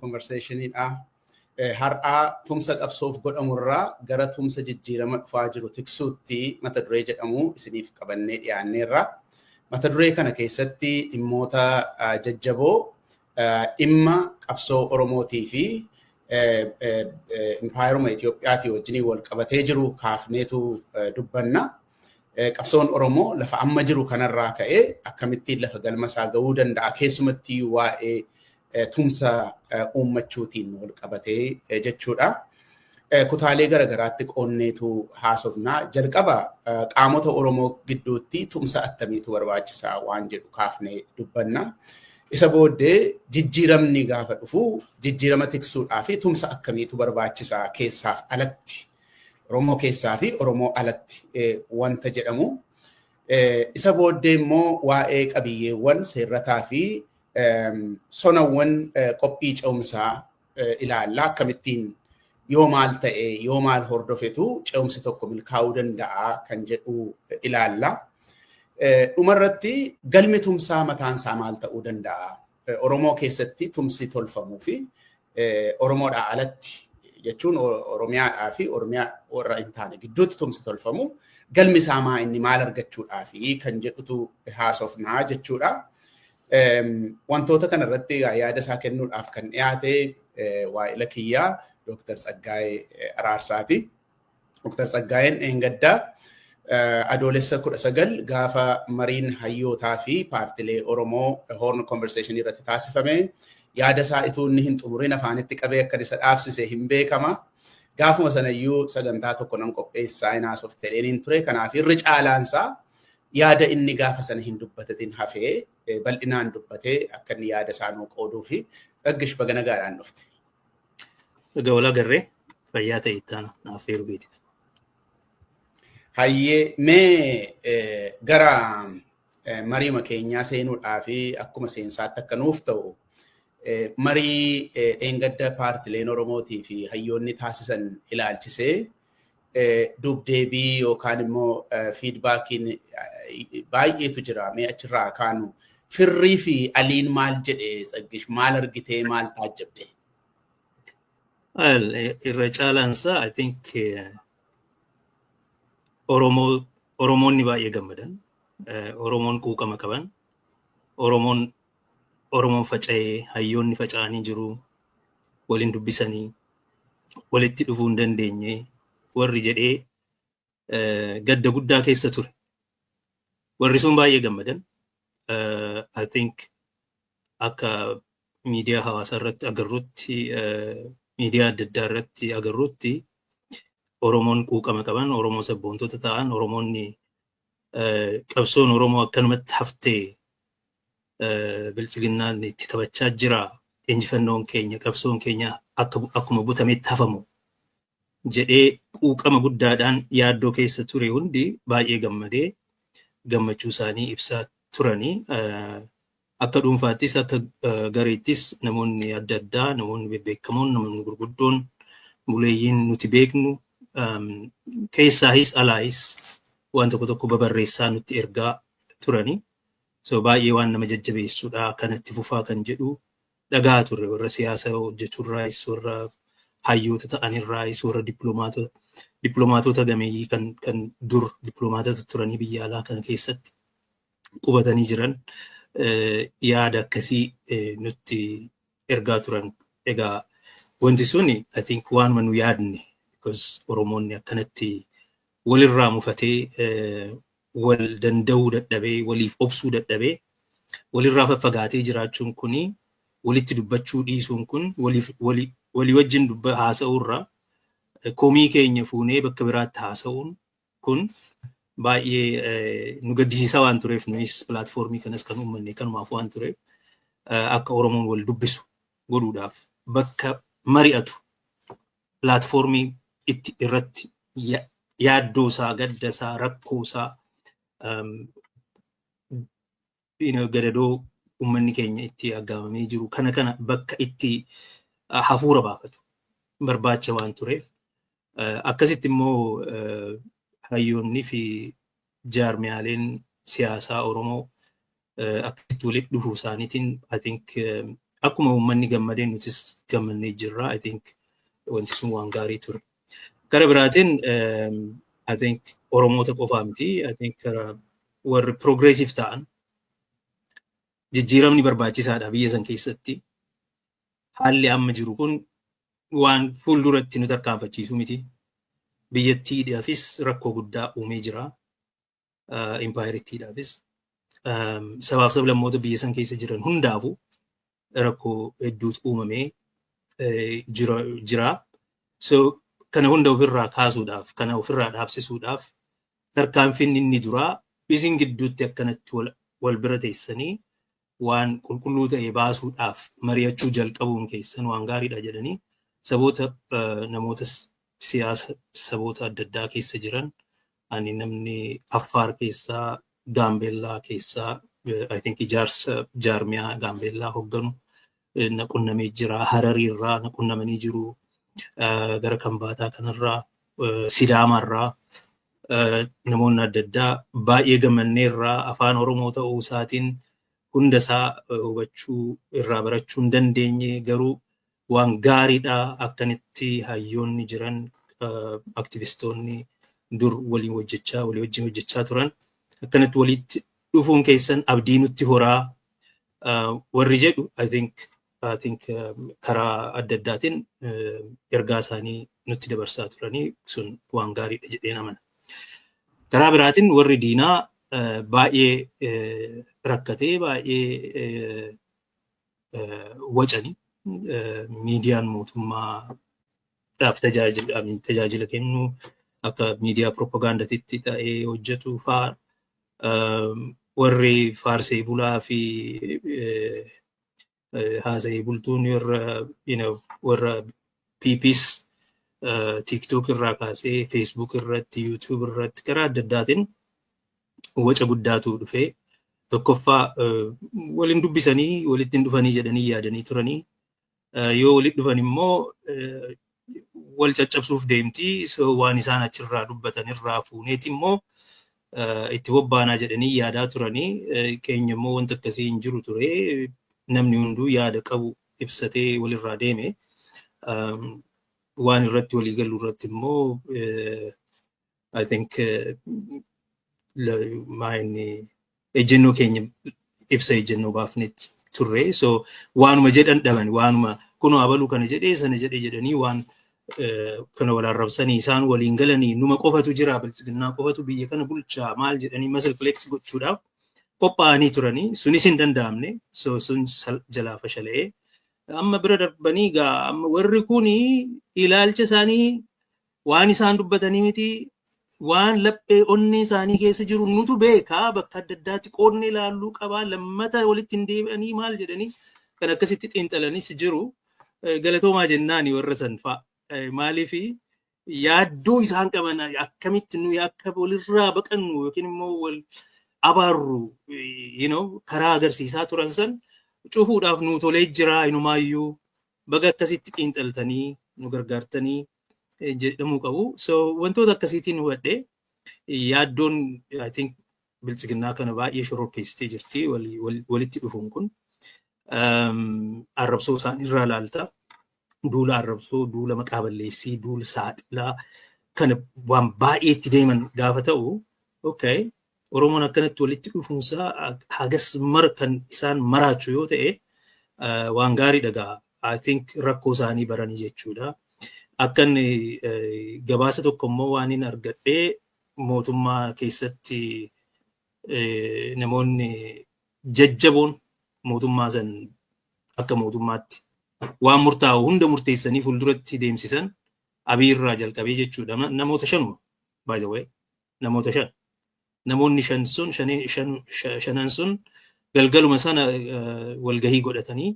Conversationidha. Har'aa tumsa qabsoof godhamurraa gara tumsa jijjiirama dhufaa jiru tiksuutti mata duree jedhamu isiniif qabannee dhiyaanneerra. Mata duree kana keessatti dhimmoota jajjaboo dhimma qabsoo Oromootii fi impaayeruma Itiyoophiyaatii wajjin wal qabatee jiru kaafneetu dubbanna. Qabsoon Oromoo lafa amma jiru kanarraa ka'ee akkamittiin lafa galma isaa ga'uu danda'a, keessumatti waa'ee tumsa uummachuutiin wal qabatee jechuudha. Kutaalee garaagaraatti qoonneetu haasofnaa. Jalqaba qaamota Oromoo gidduutti tumsa attamiitu barbaachisaa waan jedhu kaafnee dubbanna. Isa booddee jijjiiramni gaafa dhufu jijjiirama tiksuudhaa fi tumsa akkamiitu barbaachisaa keessaaf alatti, Oromoo keessaa fi Oromoo alatti wanta jedhamu. Isa booddee immoo waa'ee qabiyyeewwan seerrataa fi sonawwan qophii ce'umsaa ilaalla. Akkamittiin yoo maal ta'e, yoo maal hordofetu ce'umsi tokko milkaa'uu danda'a kan jedhu ilaalla. Dhumarratti galmi tumsaa mataan isaa maal ta'uu danda'a? Oromoo keessatti tumsi tolfamuu fi Oromoodhaa alatti, jechuun Oromiyaadhaa fi Oromiyaa warra hin taane gidduutti tumsi tolfamu galmi isaa maa inni, maal argachuudhaa fi kan jedhutu haasofnaa jechuudha. Wantoota kanarratti yaada isaa kennuudhaaf kan dhiyaate waa'ila kiyyaa Dr. Tsaggaayee Araarsaati. Dr. Tsaggaayeen dheengaddaa Adoolessa 19 gaafa mariin hayyootaa fi paartilee Oromoo Horn Conversation irratti taasifame yaada isaa ituu inni hin xumurin afaanitti qabee akka isa dhaabsise hin beekama. Gaafuma sanayyuu sagantaa tokko nan qopheessaa hin haasofte ture. Kanaaf irri caalaansaa yaada inni gaafa sana hin dubbatatin hafee bal'inaan dubbatee akka inni yaada isaa nuu qooduu fi Tsaggish, baga nagaadhaan dhufte. Egaa wal agarree, fayyaa ta'e ittaana naaf feeruu beetiif. Hayyee, mee gara mariima keenyaa seenuudhaa fi akkuma seensaatti akka nuuf ta'u marii dheengadda paartileen Oromootii fi hayyoonni taasisan ilaalchisee dubdeebii yookaan immoo feedbackiin baay'eetu jira. Mee achirraa kaanu, firrii fi aliin maal jedhe? Tsaggish, maal argitee, maal taajjabde? Irra caalaansaa, I think, Oromoo Oromoonni baay'ee gammadan, Oromoon quuqama qaban, Oromoon faca'ee, hayyoonni faca'anii jiru, waliin dubbisanii walitti dhufuu hin dandeenye warri jedhee gadda guddaa keessa ture. Warri sun baay'ee gammadan. I think akka miidiyaa hawaasaa irratti agarrutti, miidiyaa adda addaa irratti agarrutti, Oromoon quuqama qaban, Oromoo sabboontota ta'an, Oromoonni qabsoon Oromoo akkanumatti haftee bilchiginnaan itti taphachaa jira, injifannoon keenya, qabsoon keenya akkuma butametti hafamu jedhee quuqama guddaadhaan yaaddoo keessa ture hundi baay'ee gammadee gammachuu isaanii ibsaa turanii. Akka dhuunfaattis akka gareettis namoonni adda addaa, namoonni bebbeekamoon, namoonni gurguddoon, buleeyyiin nuti beeknu keessaayis alaayis waan tokko tokko babarreessaa nutti ergaa turanii. So baay'ee waan nama jajjabeessuudha, kanatti fufaa kan jedhu dhagaa turre, warra siyaasa hojjeturraayis, warra hayyoota ta'anirraayis, warra dippiloomaatota gameeyyii kan dur dippiloomaatota turanii biyya alaa kana keessatti qubatanii jiran yaada akkasii nutti ergaa turan. Egaa wanti suni, I think, waanuma nu yaadne, because Oromoonni akkanatti walirraa mufatee, wal danda'uu dadhabee, waliif obsuu dadhabee, walirraa faffagaatee jiraachuun kuni, walitti dubbachuu dhiisuun kun, walii wajjin haasa'uurra komii keenya fuunee bakka biraatti haasa'uun kun baay'ee nu gaddisiisaa waan tureef, nuyis platformii kanas kan uummanne kanumaaf waan tureef, akka Oromoon wal dubbisu godhuudhaaf, bakka mari'atu, platformii itti irratti yaaddoo isaa, gadda isaa, rakkoo isaa, gadadoo uummanni keenya itti aggaamamee jiru kana bakka itti hafuura baafatu barbaacha waan tureef, akkasitti immoo hayyoonni fi jaarmiyaaleen siyaasaa Oromoo akkasitti walitti dhufuu isaaniitiin, I think, Akkuma uummanni gammadee nutis gammannee jirra. I think wanti sun waan gaarii ture. Gara biraatiin, I think Oromoota qofaa miti. I think warri progressive ta'an jijjiiramni barbaachisaadha biyya san keessatti. Haalli amma jiru kun waan fuulduratti nu tarkaanfachiisu miti. Biyyattiidhaafis rakkoo guddaa uumee jira. Impaayerittiidhaafis. Sabaaf sablammoota biyya san keessa jiran hundaafuu rakkoo hedduutu uumamee jira. So kana hunda ofirraa kaasuudhaaf, kana ofirraa dhaabsisuudhaaf tarkaanfiin inni duraa isin gidduutti akkanatti wal bira teessanii waan qulqulluu ta'e baasuudhaaf mari'achuu jalqabuun keessan waan gaariidha jedhanii saboota, namoota siyaasa saboota adda addaa keessa jiran, ani namni Affaar keessaa, Gaambeellaa keessaa, I think ijaarsa jaarmiyaa Gaambeellaa hoogganu na qunnamee jira. Harariirraa na qunnamanii jiru. Gara Kambaataa kanarraa, Sidaamaarraa namoonni adda addaa baay'ee gammanneerraa, afaan Oromoo ta'uu isaatiin hunda isaa hubachuu irraa barachuu hin dandeenye, garuu waan gaariidha, akkanitti hayyoonni jiran, aktivistoonni dur waliin hojjechaa, walii wajjin hojjechaa turan akkanatti walitti dhufuun keessan abdii nutti horaa warri jedhu, I think karaa adda addaatiin ergaa isaanii nutti dabarsaa turanii sun waan gaariidha jedheen amana. Karaa biraatiin warri diinaa baay'ee rakkatee, baay'ee wacani. Miidiyaan mootummaadhaaf tajaajila kennu akka miidiyaa propagaandatitti ta'ee hojjetu fa'aa, warri faarsee bulaa fi haasa'ee bultuun warra PPs TikTok irraa kaasee Facebook irratti, YouTube irratti karaa adda addaatiin waca guddaatu dhufee. Tokkoffaa, waliin dubbisanii walitti hin dhufanii jedhanii yaadanii turanii, yoo walitti dhufan immoo wal caccabsuuf deemti, so waan isaan achirraa dubbatan irraa fuuneeti immoo itti bobbaanaa jedhanii yaadaa turanii. Keenya immoo wanta akkasii hin jiru ture. Namni hunduu yaada qabu ibsatee walirraa deeme. Waan irratti walii galuu irratti immoo, I think, inni ejjennoo keenya ibsa ejjennoo baafnetti turre. So waanuma jedhan dhaban, waanuma kunoo abaluu kana jedhee sana jedhee jedhanii waan kana wal arrabsanii, isaan waliin galanii, numa qofatu jira, biltsiginnaa qofatu biyya kana bulchaa maal jedhanii muscle flex gochuudhaaf qophaa'anii turanii, sunis hin danda'amne. So sun jalaa fashala'ee amma bira darbanii gaa amma warri kuni ilaalcha isaanii waan isaan dubbatanii miti, waan laphee onnee isaanii keessa jiru nutu beekaa, bakka adda addaatti qoodne ilaalluu qabaa, lammata walitti hin deebi'anii maal jedhanii kan akkasitti xiinxalanis jiru. Galatoomaa jennaani warra san fa'a. Maaliif yaaddoo isaan qaban akkamitti nuyi akka walirraa baqannu yookiin immoo wal abaarru karaa agarsiisaa turan san cufuudhaaf nu tolee jira. Inumaayyuu baga akkasitti xiinxaltanii nu gargaartanii jedhamuu qabu. So wantoota akkasiitiin hubadhee yaaddoon, I think, biltsiginnaa kana baay'ee shororkeessitee jirti walitti dhufuun kun. Arrabsoo isaaniirraa ilaalta. Duula arrabsoo, duula maqaa balleessii, duula saaxilaa kana waan baay'ee itti deeman gaafa ta'u, okay, Oromoon akkanatti walitti dhufuunsaa hagas mara kan isaan maraachu yoo ta'e waan gaarii dhagaa. I think rakkoo isaanii baranii jechuudha. Akkan gabaasa tokko immoo waan hin argadhee, mootummaa keessatti namoonni jajjaboon mootummaa san akka mootummaatti waan murtaa'u hunda murteessanii fuulduratti deemsisan, Abiy irraa jalqabee jechuudha. Namoota shanuma, by the way, namoota shan. Namoonni shan sun, shanan sun galgaluma sana walgahii godhatanii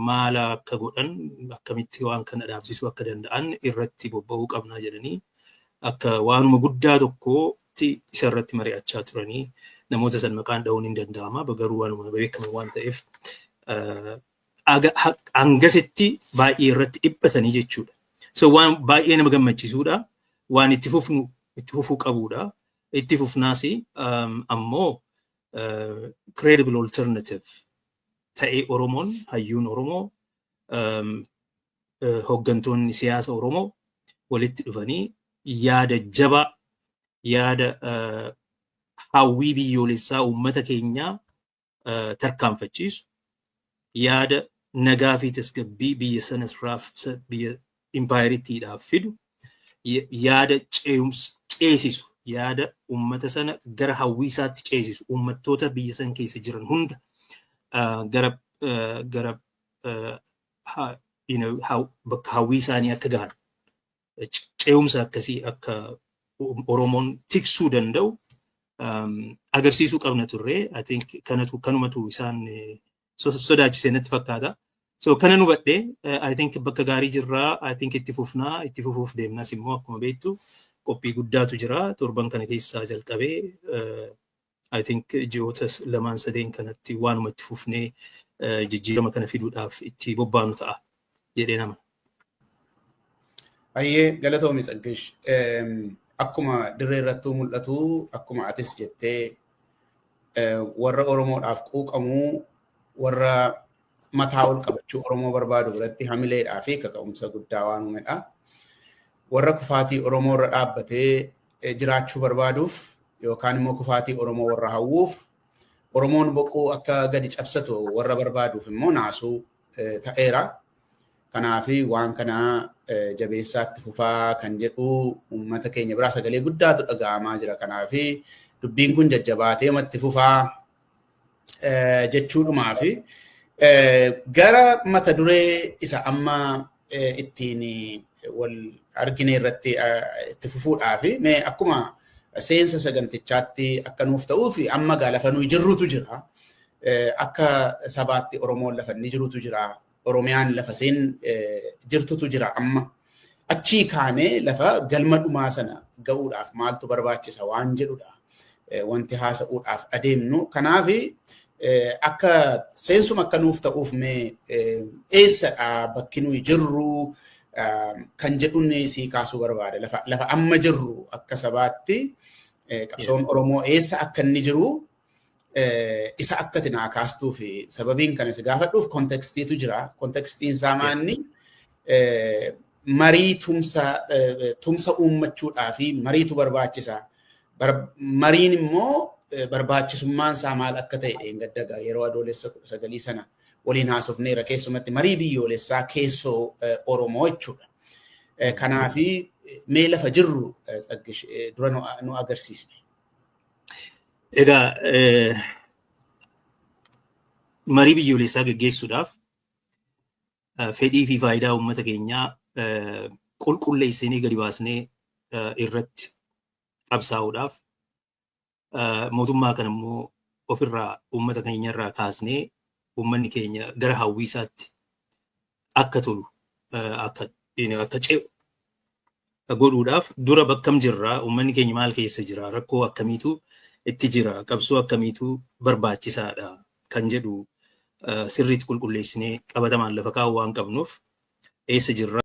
maala akka godhan, akkamitti waan kana dhaabsisuu akka danda'an irratti bobba'uu qabnaa jedhanii akka waanuma guddaa tokkotti isa irratti mari'achaa turanii. Namoota san maqaan dha'uun hin danda'ama, garuu waanuma beekamu waan ta'eef hangasitti baay'ee irratti dhiphatanii jechuudha. So waan baay'ee nama gammachiisuudha. Waan itti fufnu, itti fufuu qabudha. Itti fufnaas ammoo credible alternative Ta'ee Oromoon, hayyuun Oromoo, hooggantoonni siyaasa Oromoo walitti dhufanii yaada jabaa, yaada hawwii biyyoolessaa uummata keenyaa tarkaanfachiisu, yaada nagaa fi tasgabbii biyya sanarraaf, biyya impaayeriittiidhaaf fidu, yaada ceesisu, yaada uummata sana gara hawwii isaatti ceesisu, uummattoota biyya san keessa jiran hunda gara bakka hawwii isaanii akka gahan, ce'umsa akkasii akka Oromoon tiksuu danda'u agarsiisuu qabna turre. I think kanatu kanumatu isaan sodaachise natti fakkaata. So kana nu badhee, I think bakka gaarii jirraa. I think itti fufnaa, itti fufuuf deemnas immoo. Akkuma beektu qophii guddaatu jira torban kana keessaa jalqabee. I think ji'oota lamaan sadeen kanatti waanuma itti fufnee jijjiirama kana fiduudhaaf itti bobbaanu ta'a jedhee nama. Baay'ee galatoomi, Tsaggish. Akkuma dirree irrattuu mul'atu, akkuma atis jettee, warra Oromoodhaaf quuqamuu, warra mataa ol qabachuu Oromoo barbaadu biratti hamileedhaa fi kaka'umsa guddaa waan uumedha. Warra kufaatii Oromoo irra dhaabbatee jiraachuu barbaaduuf yookaan immoo kufaatii Oromoo warra hawwuuf, Oromoon boquu akka gadi cabsatu warra barbaaduuf immoo naasuu ta'eera. Kanaafi waan kana jabeessaatti fufaa kan jedhu uummata keenya biraa sagalee guddaatu dhaga'amaa jira. Kanaafi dubbiin kun jajjabaatee matti fufaa jechuudhumaafi gara mata duree isa amma ittiin wal argine irratti itti fufuudhaafi, mee akkuma seensa sagantichaatti akka nuuf ta'uu fi amma gaa lafa nuyi jirrutu jira. Akka sabaatti Oromoon lafa inni jirutu jira. Oromiyaan lafa seen jirtutu jira amma. Achii kaanee lafa galma dhumaa sana ga'uudhaaf maaltu barbaachisa waan jedhudha. Wanti haasa'uudhaaf adeemnu. Kanaaf akka seensuma akka nuuf ta'uuf, mee eessadha bakki nuyi jirru kan jedhuun sii kaasuu barbaada. Lafa amma jirru akka sabaatti qabsoon Oromoo eessa akka inni jiru isa akka ati naa kaastuu fi sababiin kana si gaafadhuuf contextiitu jira. Contextiin isaa maanni marii tumsa uummachuudhaa fi mariitu barbaachisa. Mariin immoo barbaachisummaan isaa maal akka ta'e dheengaddagaa yeroo Adoolessa 19 sana waliin haasofneera, keessumatti marii biyyoolessaa keessoo Oromoo jechuudha. Kanaafi mee lafa jirru, Tsaggish, dura nu agarsiisne. Egaa marii biyyoolessaa gaggeessuudhaaf fedhii fi faayidaa uummata keenyaa qulqulleessinee gadi baasnee irratti qabsaa'uudhaaf, mootummaa kana immoo ofirraa uummata keenyarraa kaasnee uummanni keenya gara hawwii isaatti akka tolu, akka ce'u godhuudhaaf, dura bakkam jirraa, uummanni keenya maal keessa jira, rakkoo akkamiitu itti jira, qabsoo akkamiitu barbaachisaadha kan jedhu sirriitti qulqulleessinee qabatamaan lafa kaa'uu waan qabnuuf, eessa jirra?